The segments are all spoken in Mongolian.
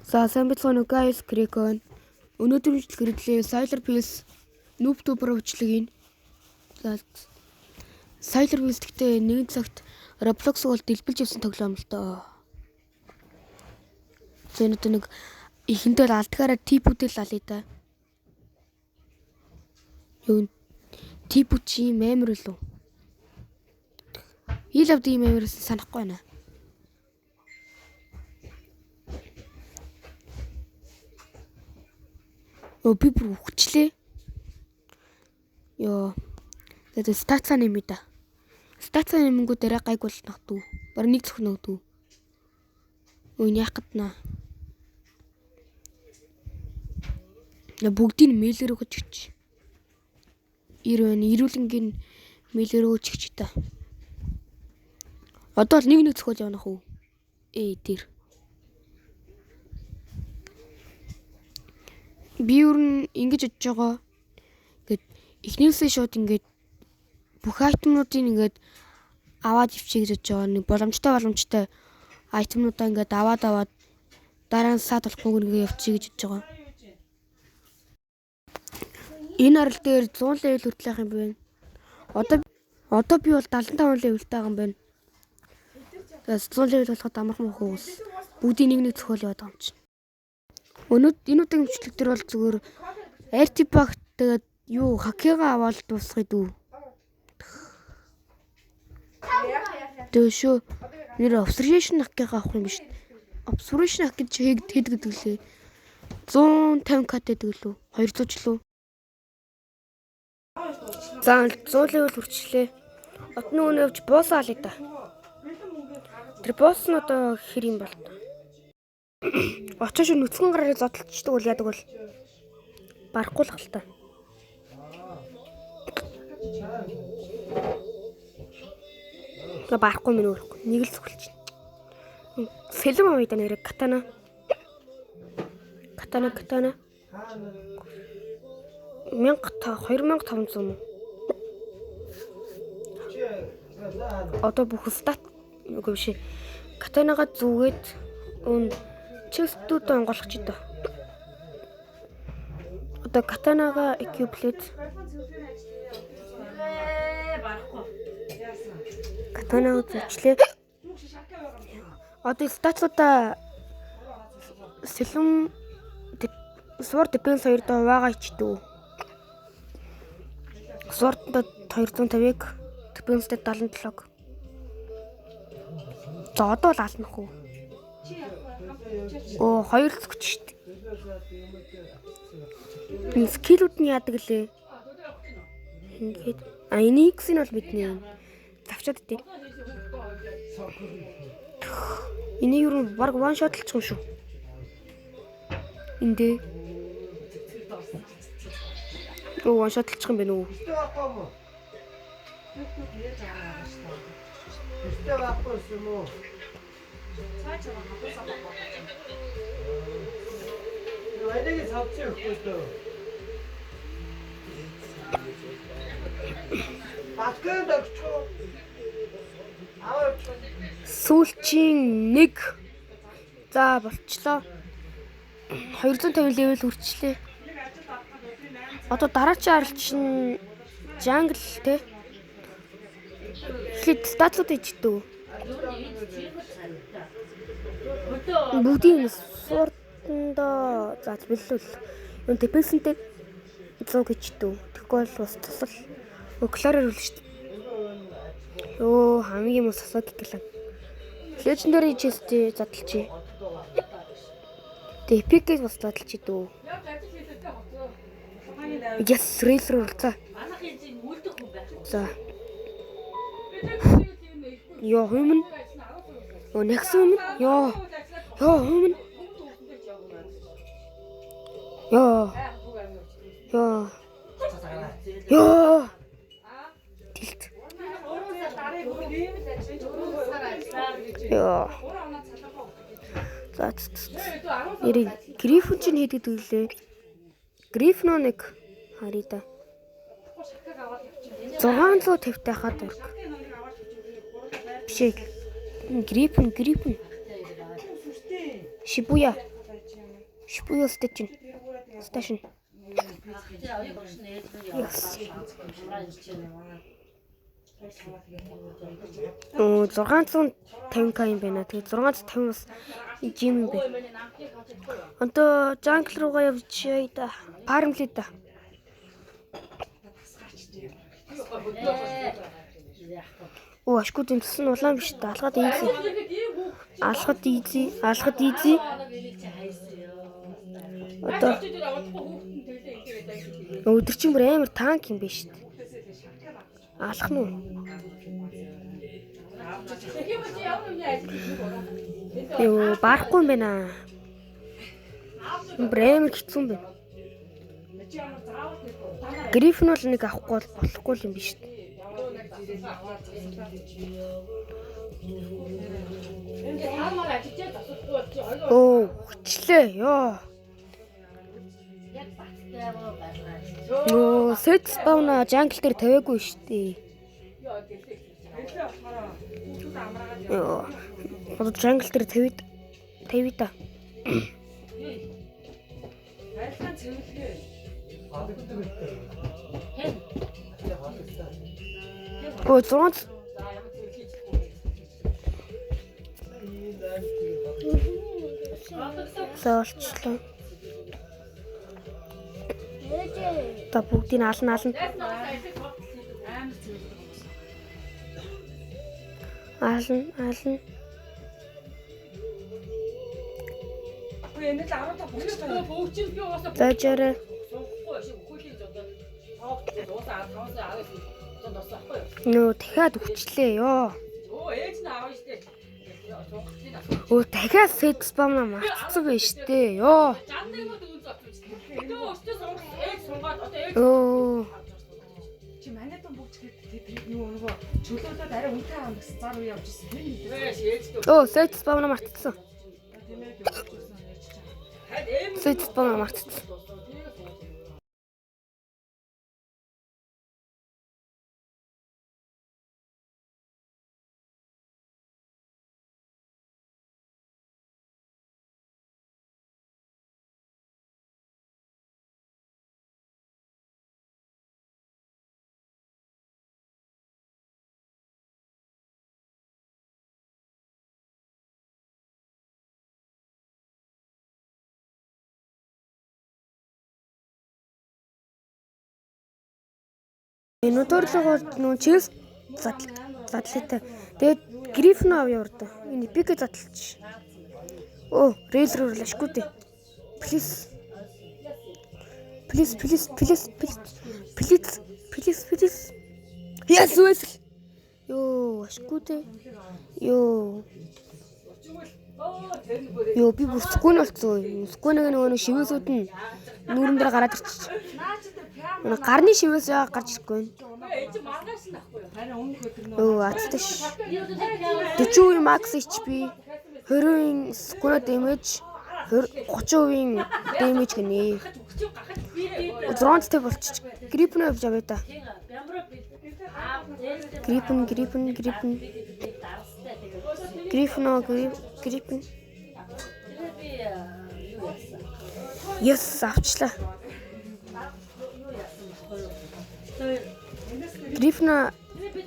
За, сайн байцгаана уу, guys, Крекон. Өнөөдөр бичлэг хэрэглээ Sailor Pills Noob Tuber бичлэг ийн. За, Sailor Pills гэхдээ нэгэн цагт Roblox бол дэлбэлж явсан тоглоом л доо. За, энэ одоо нэг эхэндээ л алдгаараа типүүдэл алъя да. Юу типүүд чи юм амар үлээ. Ил авд ийм амар санахгүй байна. Өө, би бүр үхчлээ. Йоо. Тэгээд стацаа нэмээ да. Стацаа нэмэнгүү дээр гайг бол нөхдүү. Бараг нэг цөх нөхдүү. Өө, энэ яах гээд наа. Бүгдийг мэйлэр өгч өгч. Ир байна. Ирүүлэнгийн мэйлэр өгч өгч та. Одоо л нэг нэг цохол явах уу? Ээ, тэр. Би ер нь ингэж бодож байгаа. Ингээд эхнээсээ шууд ингээд бүх item нуудыг ингээд аваад ивчээ гэж бодож байгаа. Нэг боломжтой item нуудаа ингээд аваад аваад дараа нь саад болохгүй ингээд явчих гэж бодож байгаа. Энэ арал дээр 100 level хүртэл явах юм байна. Одоо би бол 75 level тэй байгаа юм байна. Тэгээд 100 level болоход амархан бохоо ус. Бүгдийг нэг нэг цохол яваад байгаа юм чинь. Өнөөдөр энэ удаагийн бичлэг дээр бол зүгээр artifact тэгээд юу хакега аваад дуусгая дүү. Тэгээ шүү нэр observation хакега авах юм биш. Observation hack гэж хэд гэдэг лээ. 150 к гэдэг лүү? 200 ч лүү. За, 100 level хүрчлээ. Отны өнөө явж boss алъя да. Тэр boss нь одоо хэр юм бол та. Очоо шүү нүцгэн гараараа зодтолчдөг бол яадаг бол барахгүй л хальта. Тэгээ барахгүй минь өөрөхгүй. Нэг л зүгэлж. Сэлэм авъя да нэрэ катана. Катана, катана. 1000 2500 юм уу? Одоо бүх стат үгүй биш. Катанага зүгээд өн chest үүд онгойлгоч дөө. Одоо катанага equip лээд катанага зүчлээ. Одоо stat уудаа сэлэм Sword Defense 2 доо хуваагаа ичдэг. Sword 250-ыг, Defense-д 77-г. За, одоо бол алнах уу? Оо, хоёр л зүгч шүү дээ. Энэ skill үүд нь яадаг лээ? Ингээд а энэ X нь бол бидний завчаад идэв. Энийг юу баг one shot лчих юм шүү. Эндээ. Оо, one shot лчих юм байна уу? Өстэй байхгүй юм уу? Баялагийг савцсан өгөхгүй дөө. Батгын догчоо. Аваа явчих. Сүүлчийн нэг. За, болчлоо. 250 level хүрчлээ. Одоо дараачийн арал чинь jungle те. Эхлээд stat ууд ичдэг. Бүгдийг sword андаа за бэллүүл. Юу defense тэй 100 гэждэг. Тэгэхгүй бол бас тусал. Оклаар ирүүл шүү дээ. Йоо, хамгийн юм сасаг гэлээ. Legendary chest задлчих. Тэгээ epic-ийг бас задлчих дөө. Yes, rail руу оролцоо. За. Йоо, хүмүн. Өө, нэгсэн хүмүн. Йоо. Йоо, хүмүн. Йоо. Йоо. Йоо. Тэлт. Йоо. За. Нэрийг грифон чинь хэд гэдэг лээ? Грифно нэг харъя да. 650 тахад ураг. Биш ээ. Грифон, грифон. Шибуя. Шпуё station. Station. Yes. Оо, 650K юм байна. Тэгээ 650 бас gem юм байна. Одоо jungle руугаа явчихъя да. Farm лээ да. Оо, ашгүй дэмсэн улаан биш да. Алхад easy. Алхад easy. Алхад easy. Одоо өдөр чинь бүр амар танк юм биш үү? Алах нь уу? Йоо, барахгүй юм байна. Бүр амар хэцүү юм байна. Гриф нь бол нэг авахгүй бол болохгүй юм биш үү? Оо, хүчлээ. Йоо. Нөө, set spawn jungle дээр тавиагүй шүү дээ. Йоо. Одоо jungle дээр тавиад тавиа та. Арилгаан цэвэрлэгээ. Гадагдаг гэдэг. Гадагдаг. Өө, 6 зоолчлоо. Та бүгдийг ална ална. Амар цэвэрлэг. Ална ална. Үгүй, энэ л 15 болчихлоо. Бөөгчин би уусаа Зажаарай. суухгүй шиг өхөлийн зодод тоогт уусаа 5 сар 19 зонд орсон байхгүй юу? Нөө, дахиад хүчлээ ёо. Өө, ээж нь аав штэ. Суугчлын асуу. Өө, дахиад set spawn мартцсан байж тээ. Ёо. 61 мөр дөрөв зодсон шүү дээ. Тэгээ өстө сунгах ээж сунгаад одоо ээж Өө. Чи манай дун бүгч гээд тэр юу нөгөө чөлөөлөөд арай үнэтэй аав гэсэн зар үе явж ирсэн тийм үү? Ээж ээж дөө. Өө, set spawn мартцсан. Тийм ээ, явж ирсэн ээж чинь. Харин эм Set spawn мартцсан. Энэ өдөрлөг бол нөө chest задал задлаатай. Тэгээд гриф нь авъя урд. Энэ epic задлч. Өө, rail рүү лашгүй дээ. Please. Please, please, please, please. Please, please, please. Yes, yes. Йоо, ашгүй дээ. Йоо. Йоо, би бүр squin болцсон. Squin нэг нөгөө нэг шивээсүүд нь нүүрэн дээр гараад ирчих. Нөгөө гарны шивээс яа гарч ирэхгүй байна. Ээж маргааш нь ахгүй юу? Харин өмнөх өдөр нөө Өө, азтай ш. 40% max HP, 20% square damage, 30% damage гинэ. Өгчөө гахаж би 6-тэй болчих. Грипн явж авъя та. Грипн, грипн, грипн. Грифно, грипн. Yes, авчлаа. Грифно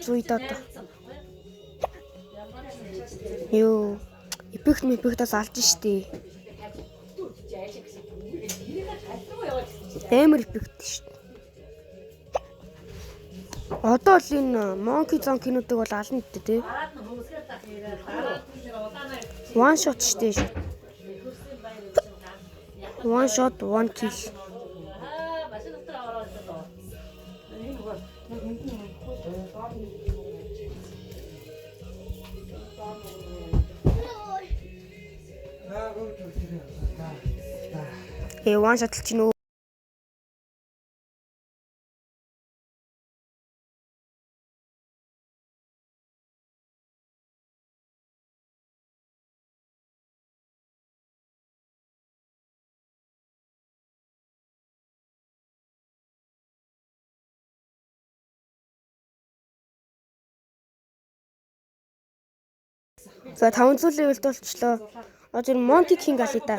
зүйд одоо. Йоо. Эпик эпиктаас алж штэ. Амар эпикт штэ. Одоо л энэ Monkey Zonk-нуудыг бол ална гэдэг тий. One shot штэ шүү. One shot, one kill. Аа, гоо тэр. Э, one shot л чинь өө. За, 500 level д болчлоо. Одоо Monkey King алъя да.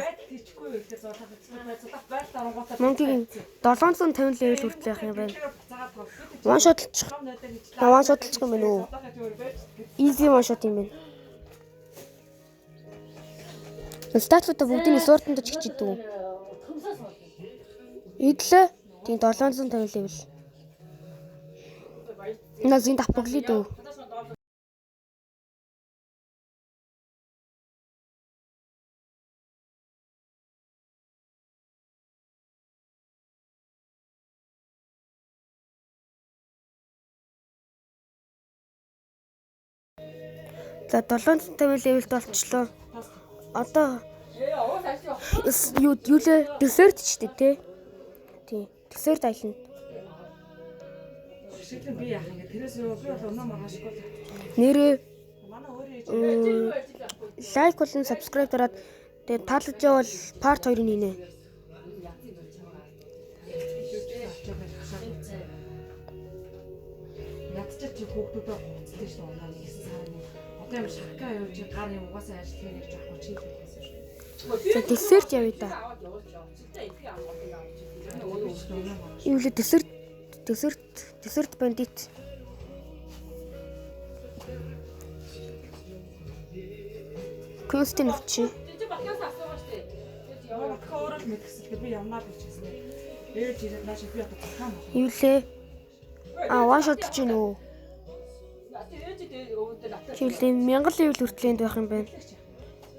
Monkey King 750 level хүртэл явах юм байна. One shot лчих. One shot лчих юм байна уу? Easy one shot юм байна. Статусуудаа бүгдийг сууртанд ч хичээдэг. Идлээ. Тийм 750 level. Нас энэ давпаглаа дөө. За 750 level д болчлоо. Одоо юу лээ? Desert ч дээ тий. Тий. Desert Island. Шиглэн би яах юм бэ? Тэрээс юу би бол өнөө маргаашгүй л явчих. Нэрээ Манай өөрөө лайк болон subscribe дараад тэгээд таалагдж байвал part 2-ыг хийнэ. Ядчихэд чи хүүхдүүдээ хуцлаа шүү дээ. Унаа нэгсэн сарын нэг. Одоо юм шахка явж гар юм угаасаа ажиллах юм гэж авах чи хэлсэн шүү. За desert явъя да. Юу лээ desert desert desert bandit. Квестийн авчи. Яа, тэгэхээр өөрөө л мэдгэсэл би явнаа л гэж хэлсэн. Ээж ирээд нааш би одоо цахаа мах. Юу лээ? А one shot ч юм уу? Чи лээ 1000 level хүртэл энд байх юм байна.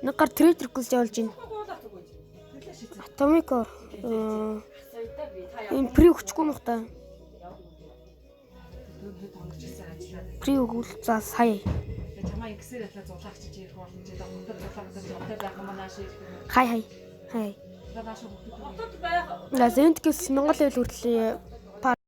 Нэг гар trade request явуулж байна. Atomic Ore. Энэ pre өгчихгүй юм та. Pre өгвөл за сая. Чамаа ингэсээр ятлаа зулаах чи ирэх болно чи хотод зулаах гэж хотод байх юм нааш ирэх юм. Хай хай. Хай. Нааш хүүхдүүд. За Zendkes 1000 level хүртэл part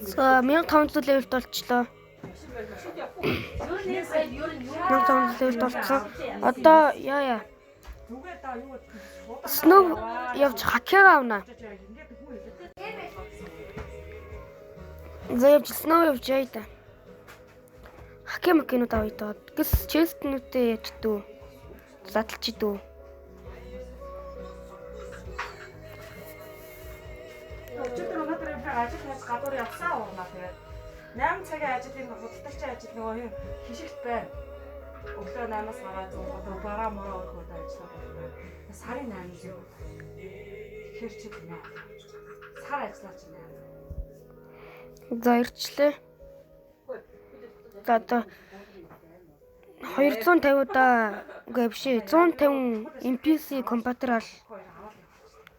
За 1500 level д болчлоо. 1500 level д болцсон. Одоо яа. Snow явж хакера авна. За явж Snow явж яа да. Хаке макинууд авъя даа. Гэс chest-нүүдээ яаж дүү? Задлж идүү. Өчигдөр өнөөдөр юм ажил хийж гадуур явсан уурнаа тэгээд 8 цагийн ажил энэ худалдагчийн ажил нөгөө юм хишигт байна. Өглөө 8-аас гараад одоо бараа мороо өрөх удаа ажиллах байна. Сарын 8 зүг. Тэгэхээр чи тийм ээ. Сар ажиллаж байна. За ирчлээ. За одоо 250 удаа үгүй биш ээ 150 NPC компьютер ал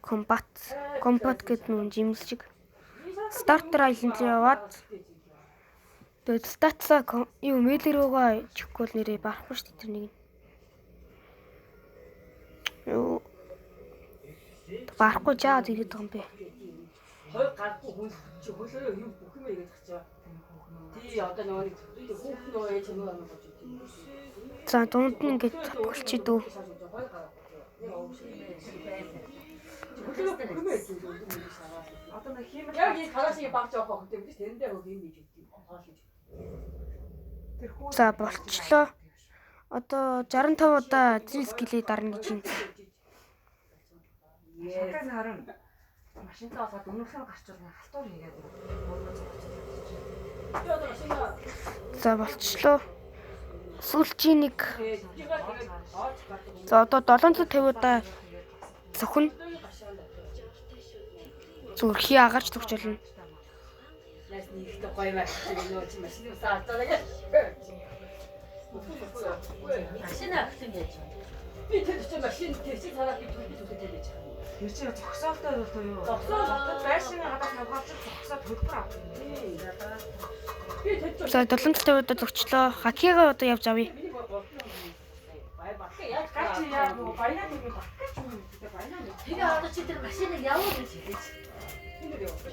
combat гэдэг нүн жимс шиг Starter Island руу яваад тэгээд статсаа юу мэйл рүүгээ чихгүй бол нэрээ барахгүй шүү дээ тэр нэг нь. Юу барахгүй жаад ирээд байгаа юм бэ. Хоёр гаргүй хүн чи хөлөөрөө юм бүх юм игээд тахчаа. Тий одоо нөгөө нэг хүүхэн нөгөө ээж нөгөө юм болж идэв. За дунд нь ингээд запгалчих дүү. Хоёр гарахгүй. Нэг овшиг байх. Хөлөөрөө бүх юм игээд. Одоо нэг хиймэл Яг энэ карашиг баг жоох хөхтэй биш тэрэндээ хөх юм хийж өгдөг. Хоол хийж. тэр хүү За болчлоо. Одоо 65 удаа зин скиллээ дарна гэж юм. Шахаас харин машинтаа олоод өмнөхлөө гарчвал халтур хийгээд өөрөө зогсчихлоо. Би одоо машина За болчлоо. Сүүлчийн нэг тэгээд олж гардаг. за одоо 750 удаа цохно. Зүгээр хий агарч төгч болно. Нас нэгтэй гоё маш чи нөө чи машины усаа алдаа гэж. Машина авах юм яаж вэ? Би тэр чинь машин тэрсийг хараад би төлөв төлөв гэж байгаа. Тэр чинь зогсоолтой бол юу? Зогсоол. Хотод байшин гадаа тавгаалж зогсоод төлбөр авах юм. Би тэр чинь За 750 удаа зогчлоо. Хакигаа одоо явж авъя. миний бодлоо. Бай бахка яаж Гач яа нөгөө баянаа тэгвэл багч юм гэдэг баянаа нэг. Тэгээ одоо чи тэр машиныг явуул гэж хэлээч.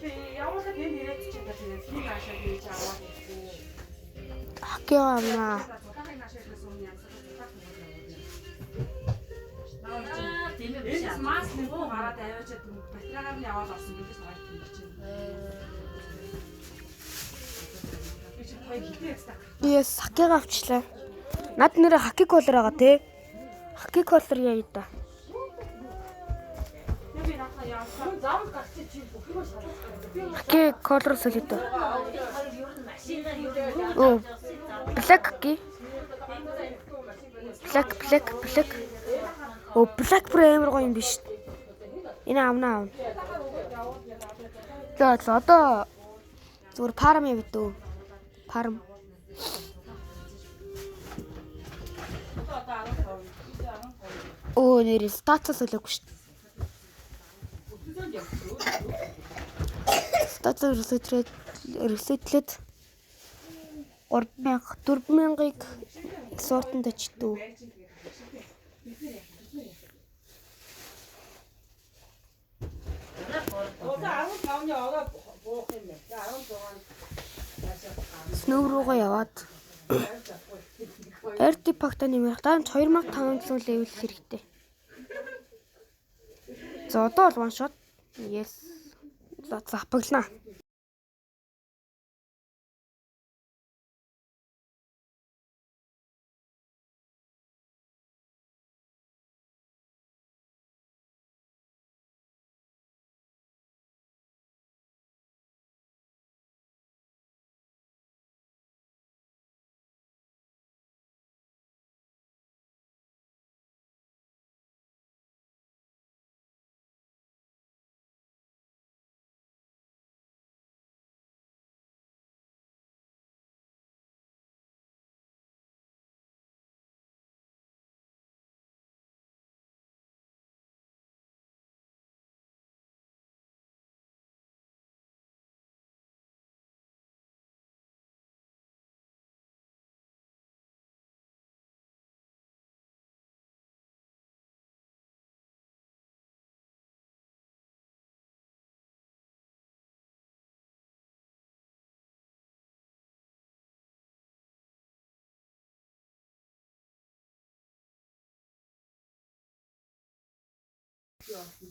Би явуулаад энэ ирээд чи та тэгээд хин наашаа хийж аваад ирсэн. Хакигаа авнаа. Цутаахын наашаа ирэхээс өмнө янз бүрийн цутаах юм. Аа тийм ээ биш. Энэс мас нэг хуу гараад аваачаад батарейгаар нь яваад орсон билээс хоёр тийм чинь. Би чи хоёр хитээ ястаа. Yes, хакигаа авчлаа. Над нэрэ хаки колор байгаа тий. Хаки колор яа да. Би наахаа явсан. Хүн зам гарч чи бүх юм шалгах. Би Хаки колор солиод. Энэ хоёр ер нь машинаар ер нь юу Оо. авч явсан зам. Black ки. Black black black. Оо black бүр амар гоё юм биш. Энэ авна авна. За за одоо зүгээр farm явд үү? Farm. Оо нэр статус солиогүй шүү. Статус reset reset лээд 3000 4000-ыг сортонд очтуу. Одоо 15-ны ороо буух юм байна. 16 Snow руугаа яваад Artifact-а нэмэх даамж 2500 level хэрэгтэй. За одоо бол one shot. Yes. За запаглана.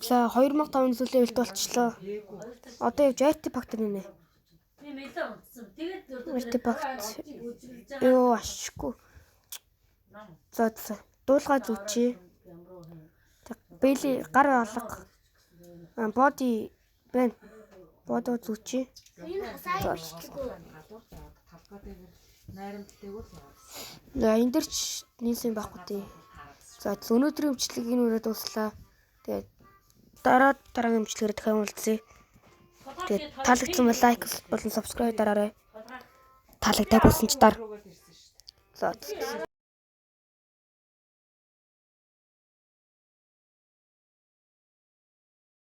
За 2500 level болчлоо. Одоо явж Artifact нэ. Тийм илүү унтсан. Тэгээд Artifact ёо ашгүй. За за дуулгаа зүүчээ. Бэли гар алга. Body байна. Бодо зүүчээ. Энэ хасаа бичлэггүй. Гадуур заад талбай дээр найрамддаг л яваа. За энэ дэр ч нийсэн байхгүй тий. За өнөөдрийн бичлэг энэ үрээ дуслаа. Тэгээд дараа дараагийн бичлэгээр дахин уулзъя. Тэгээд таалагдсан бол like болон subscribe дараарай. Таалагдаагүй ч дар. Руугаар ирсэн шүү дээ. За.